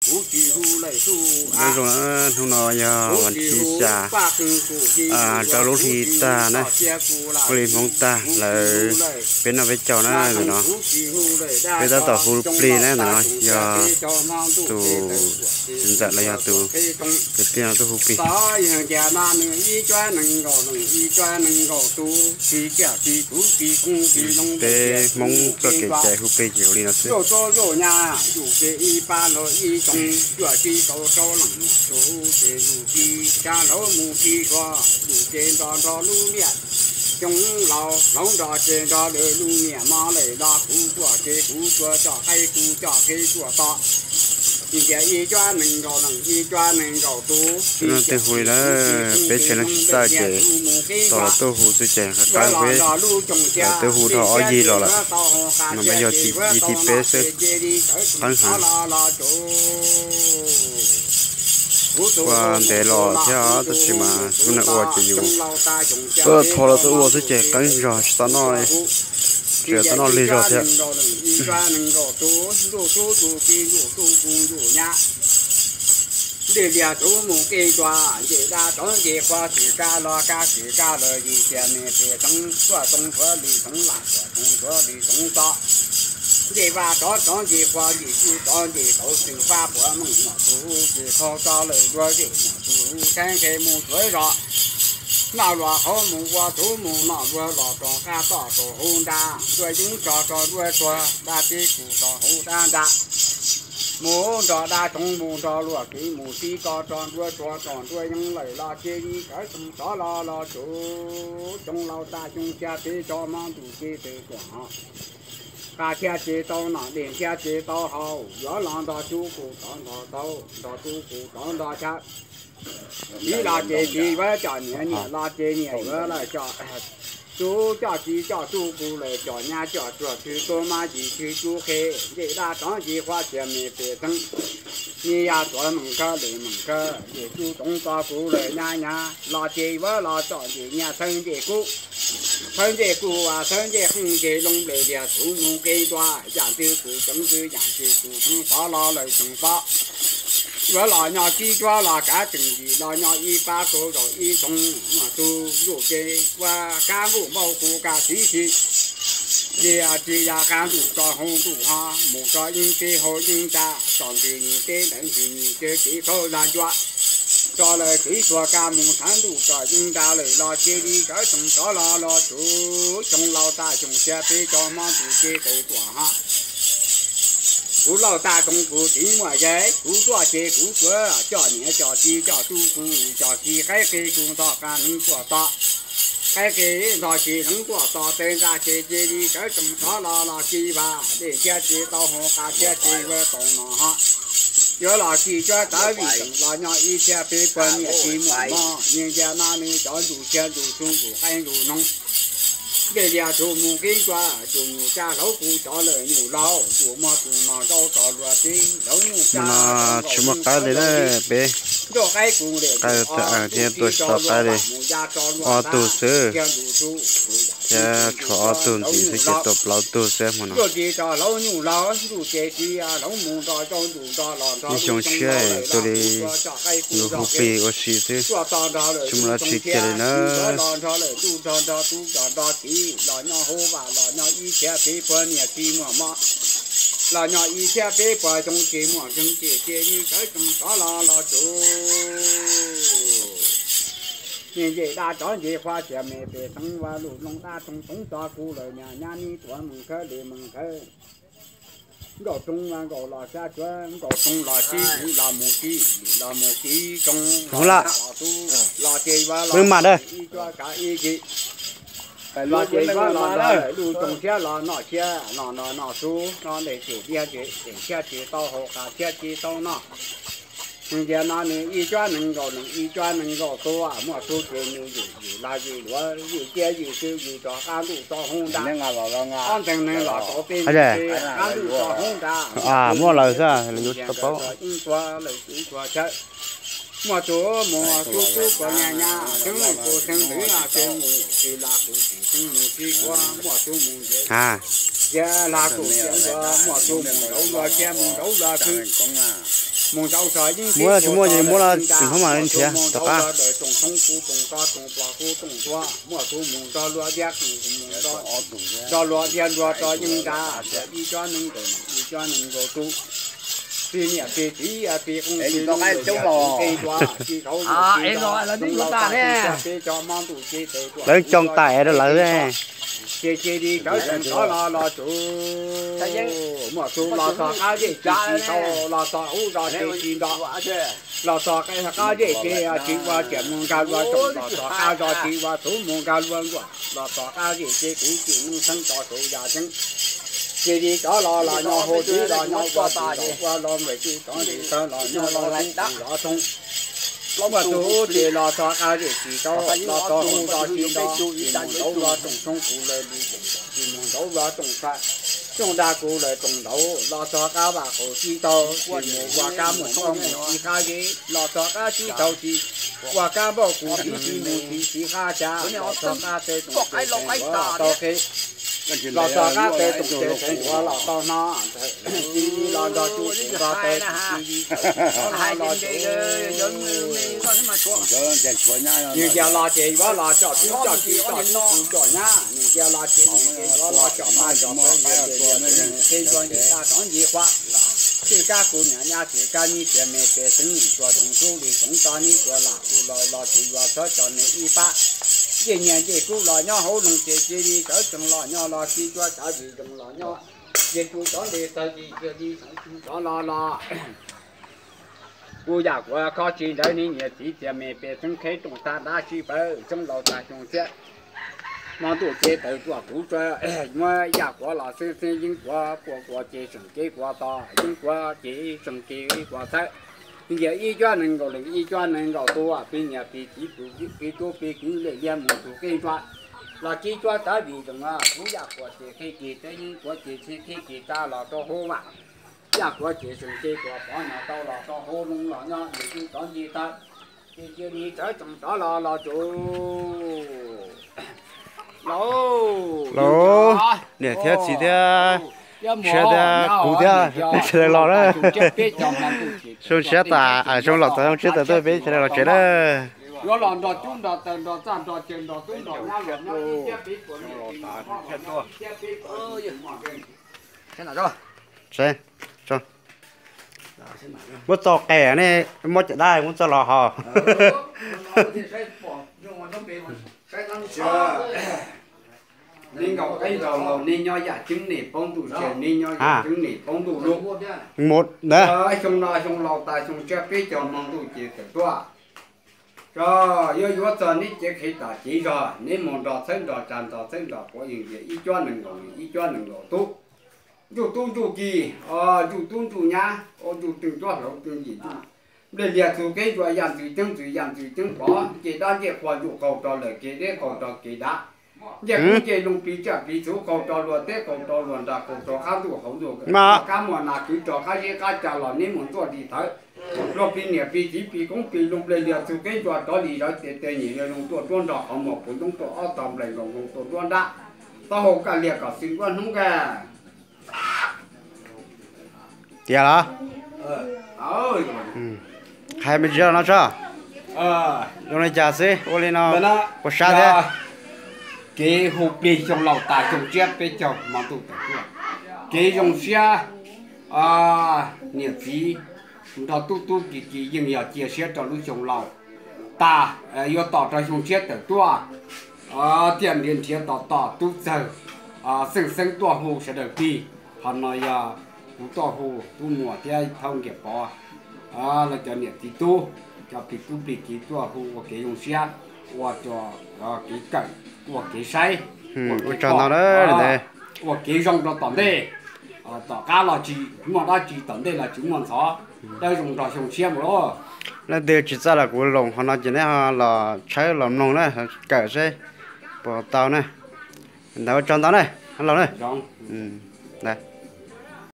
Nyob zoo na, hnub no yog vas thib xya, rau lub hli tag na, kuj li Hmoob tag lawm, peb noj peb caug na ntawm no. Peb tab tom hu plig na ntawm no, yog tus txiv ntxawm los yog tus kwv tij no tuaj hu plig. Peb Hmoob txoj kev cai hu plig ces ua li no xwb. Ib no twb hu li na, peb tsev neeg tsis txawj ces tos lawv tuaj hu xwb ces qab qab peb, lawv twb hu dhau ob yig los lawm. No mas yog yig thib peb xwb, qeeb heev. Ua ntev los thiab tab sis mas lub neej ua ces yus tuaj thov lawv tuaj ua xwb ces qeeb zog tsis tau noj li, tsis tau noj lig zog thiab. Ntsej liag tub mus kev tua, nce dab rov nce qhua, tsis kab los kab, tsis kab los yim, cia me pem txoov tuaj txoov tuav li txoov lam, tuaj txoov tuav li txoov txo. Nce vaj rov rov nce qhua, nce tsuj rov nce tauv, xwm fab puav meej, muaj tus ces thau tso lawm dua zem, muaj tus saib nqe mus tuav zos. Noj luag qhauv mus ua txuv mus, noj luag los rau qab toj rau hauv nrab, nruab yeeb tso rau nruab tsuag, dab teb kuj rau hauv dab nrab. Mus nrog dab tsoov mus nrog luag kev, mus tib tso rau nruab tsuag rau nruab yeeb lawm los cia li sawv tsees rov los los tsuv. Xyoo laus tag xyoo xya peb tso hmo ntuj ces tawm tuaj ho. Qas thiaj ces tau noj, dej thiaj ces tau haus, yuav los nrog tub kuj rov nrog tau, nrog tub kuj rov nrog chaw. Txiv los ces txiv yuav coj niam, niam los ces niam yuav lawm coj tub, coj txiv coj tub kuj lawm coj nyab coj tsuag, txwg tuag mab yim txwg tub qhe, nce dab rov nce qhua, cia me pem txoov. Nyias yam tuav meem kawg lwm meem kawg, nce tsuj tsoov txo kuj lawm nyab nyab los ces yuav los txom nyem, nyias txhawb ncej kub, txhawb ncej kub ua txhawb ncej qeej, nce loo nplej liag tub mus kev tua, yam ntxwg kuj tseev ntxwg, yam ntxwg kuj tseev pov los lawm tseev pov. Yuav los nyob tib cuab los kav tseem yim, los nyob ib pab kuj zaum ib tsoov, muaj tus zuj ces ua kab nkuj npauj kuj kaj tib si. Ces tsis yog qab ntuj tso hauv ntuj ho, mus tso yeeb teb hauv yeeb nrab, tso ntxwg nyoog teb ntawm ntxwg nyoog, ces kev khaub lag ncua. Tso lawm kev tuag kaj mus sab ntuj tso yeeb nrab lawm los cia li sawv tsees rov los los tsuv. Xyoo laus tag xyoo xya peb tso hmo ntuj ces tawm tuaj ho. Kuv laus tag tsoov kuv txiv muaj yaig, kuv tuaj ces kuv tuav coj niam coj txiv coj tub kuj coj txiv, qaib qe kuj ntog qas hneev tuaj txog, qaib qe ntog tsis hneev tuaj txog, tawg ntaj ces cia li sawv tsees rov los los tsis vam, dej thiaj tsis tau haus, qas thiaj tsis yuav tau noj ho. Yuav los tsis cuab tawv vim tseem los nyob ib txhiab peb puag, niam tsis muaj mob, nyias nce no nws cov ntsuj xiab ntsuj txhuv ntsuj qaib ntsuj noog. Ncej liag tsuj mus kev tua, tsuj mus tsa hlauv kuj cov lawm nyuj laug, tsuj muag tsuj no zaub rog luag teb hlauv nyuj tsa. Tsis muaj qaib li na peb, nrauj qaib kuj lawm qaib txawm thiab tua tsis tau qaib li. Ob tug xwb, thiab tshuav ob tug ntxiv xwb ces tua plaub tug xwb hmo no. Ntsuj ris rog hlauv nyuj laug, ntsuj ces tsis hlauv mus nrog zaub ntsuj nrog los nrog ib xyoo tshiab tua li, yus hu plig ua si xwb, tsis muaj dab tsi kiag li na. Los nrog lawm tub nrog nrog tub nrog nrog txiv, los nyob hauv vaj los nyob ib txhiab peb puag, niam tsis muaj mob, los nyob ib txhiab peb puag, xyoo tsis muaj kheej ces cia li sawv tsees rov los los tsuv. Ncej dab rov ncej qhua, cia me pem txoov, ua luj loo dab tsoov tsoov txo kuj lawm nyab nyab, nws tuav meem khawv lwm meem khawv. Nkauj tsoov ua nkauj los sab tsuav, nkauj tsoov los sib ywm los mus sib ywm los mus sib tsoov los tub los ces yuav los ib cuab kav ib kis. Los ces yuav los nrog lawm luj tsoov thiab los noj thiab los noj noj tub noj ntej tsuj liab ntej, dej thiaj tsis tau haus, qas thiaj tsis tau noj. Ntias no nws ib cuab nees nkaum leej, ib cuab nees nkaum tus, muaj tug ces nws ywm ywm lag ywm luav, ywm cia ywm tsw ywm rog qab ntuj tso hauv nrab. Ob ntxeeg neeg los tau peb nti, qab ntuj tso hauv nrab. Muaj lawm xwb, lawv yuav tsis tau paub. Ib tuag lawm ib tuag chaw. Muaj tus mus tub tub puas nyab nyab, xeeb tus xeeb ntxwv, xeeb mus tsis lag tus tsis xeeb mus tsis kuav, muaj tus mus ntias lag tus ntias luav, muaj tus mus nraud luav cia mus nraud luav khwv. Muab tsis muaj ces muab los tseem hnub mam li nrhiav tom qab. Muaj tus mus nrog luag diab, tus mus nrog luag diab luag rau yeej nrad, ib cov neeg nkaus, ib cov neeg nkaus tus, pib niam pib txiv, pib qoob pib loo, pib coob los, pib tau, pib tau, peb cov peb cov, peb cov hmo ntuj ces tawm tuaj, lawv coob tas rau lawv. Ces cia li sawv tsees rov los los tsuv, muaj tus los txog qab zej tsis tsis tau, los txog ub zos ces tsis nto, los txog qab zej ces tsis ua tiam mus nkag luag tsoom, los txog qab zos tsis ua txhuv mus nkag luag nkuaj, los txog qab zej ces kuv tsis mus xeeb tso saum yaj ceeb. Cia li rov los los nyob hauv tsev los nyob ua tsis los ua los npawg tsis tov ntsis tawv los nyob los ub zos thoob. Muaj tus ces los txog qab zej tsis tau, los txog ub zos tsis nto, tsis mus ntaus luag tsoom thoob kuv lawv li tsoom, tsis mus ntaus luag tsoom txhaj, tsoom dag kuv lawv tsoom ntaus, los txog qab vaj qaum tsis tau, tsis mus ua kab muam npauj mus tsis qab zej, los txog qab tsis tau tsis ua kab npauj kuv tsis tsis mus tsis tsis qab cas, los txog qab tawv tsoom tawv tseem yuav tau qe. Los txog qab tawv tsoom tawv tseem yuav los tau no, ntawd cia li los nrog tsuj tus nrog tawv cia li tawm los tsuv. Nws cia los ces yuav los tsom tub tsom ki tsom tub kuv tsom nyab, nws cia los ces nws ces yuav los tsom maj tsom pawg nyias nyias nyias nyias nyias qe ntuag nyias tag rov nyias qhuav. Txij kab kuv niam nyab txij kab nib txias me pes xeeb nws tsuas tsoom tub li tsoom tso nib tsuas lam kuv los los tsis yuav txhob tso nws ib pab. Ncej nyias ncej kub los nyob hauv loog ces cia li sawv tsees los nyob los kib cuab tsav vim zoo los nyob. Ces kuv cov nte tawg tis cia li sawv tsees rov los los. Kuv yam kuv khob tsis ntawd neb nyias txiv txias me pes xeeb qheb rooj tag dab sib pawg xyoob laus tag xyoo tshiab. Hmo ntuj ces tawm tuaj kuv tsuas muab yaj kuav los xeeb xeeb yeeb kuav quas quas ces seem kev kuav to, yeeb kuav ces seem kev kuav txhawb. Nyias ib cuab nees nkaum leej ib cuab nees nkaum tus, pib niam pib txiv pib tub pib kwv lej liab mus tus qej ntsua. Los kib cuab tsav vim zoo kuv yaj kuav ces qhib kis teb yeeb kuav ces txhib qhib kis tsa los rau hauv vaj. Yaj kuav ces seem kev kuav pov nyuag tau los rau hauv loog los nyob nws kuj rov nce tawm. Ces cia li sawv tsees rov los los tsuv. Lauj, niam thiab txiv thiab, tshiab thiab kuv thiab peb sawv daws los na. Zoo tshiab tas, zoo laus tas zoo tshiab tas tuaj peb sawv daws los tsev na. Yuav los nrog cub nrog taws nrog txaj nrog caw nrog tub nrog nyab los nyob ib thiab peb puas niam txiv mas thiab peb puas niam txiv mas. Muab txoj qe ne, muab caj dab muab txoj los hos. Neb nkaum qeb ntaus laus neb nyob yam ceeb neb poob ntuj tsaws neb nyob yam ceeb neb poob ntuj lub. Mus na. Xyoo no xyoo laus tas xyoo tshiab peb caug hmo ntuj ces tawm tuaj. Tso, yuav yuav txog neb cev qhev tas cev zog neb mus nrog txhawb nrog tsa nrog txhawb nrog quav yeej tias ib cuab nees nkaum ib cuab nees nkaum tub. Ntsuj tub ntsuj ki, ntsuj tub ntsuj nyab, ntsuj teej cuab hlauv teej yim ntsuj. Nplej liag txug kev ntsua yaj ntxwv ceeb ntxwv yaj ntxwv ceeb pov ncej dab ncej qhua ntsuj qaug rau lawm kev deb qaug rau kev dav. Ncej qub ncej loo plig tsaj plig txhuv qaug rau luag teb qaug rau luag nrag qaug rau qab ntuj hauv ntuj. Kab muaj nas kwv rau qab zeb qab ca los neb mus ntxuaj li thawv. Luag plig niam plig txiv plig koob plig loo nplej liag txug kev ntsua rov li zawv tes tes nyim li loo tuaj duab nrog qhov muag puv ntoob tuaj ob tog nplaim nkaus nkoos tuaj duab nrab. Taub hau kaj liag kom xwm nkuab hnub kaj. Tiag los? Hais me ntsis no tso. Zoo li cas xwb ua li no, puas sab thiab? Kev hu plig xyoo laus tas xyoo tshiab peb caug hmo ntuj tawm tuaj. Kev zoo siab niam txiv nrog tub tub ki ki yeej yog cia siab rau lub xyoo laus tas yuav tos rau xyoo tshiab tawm tuaj. Thiaj nrhiav nrhiav tos tos tub txawg xeej xeeb tuaj hu sawv daws plig. Qhov no yog kuv tuaj hu tub muam thiab thaub nkiam pov, lawv cov niam txiv tub, cov plig tub plig kiv tuaj hu ua kev zoo siab, ua kev kawm, ua kev saib, ua kev zoo rau tom ntej. Tom qab los tsis muaj dab tsi, tom ntej los tsis muaj ntxhov, dawb zoo nrog xyoo tshiab mus lauj. Leej twg tsis txawj los kuv loos qhov no ces neb ho los tshawb los mloog na, kawm seb puas tau na. Ntawd ua tsaug ntau na, laus na.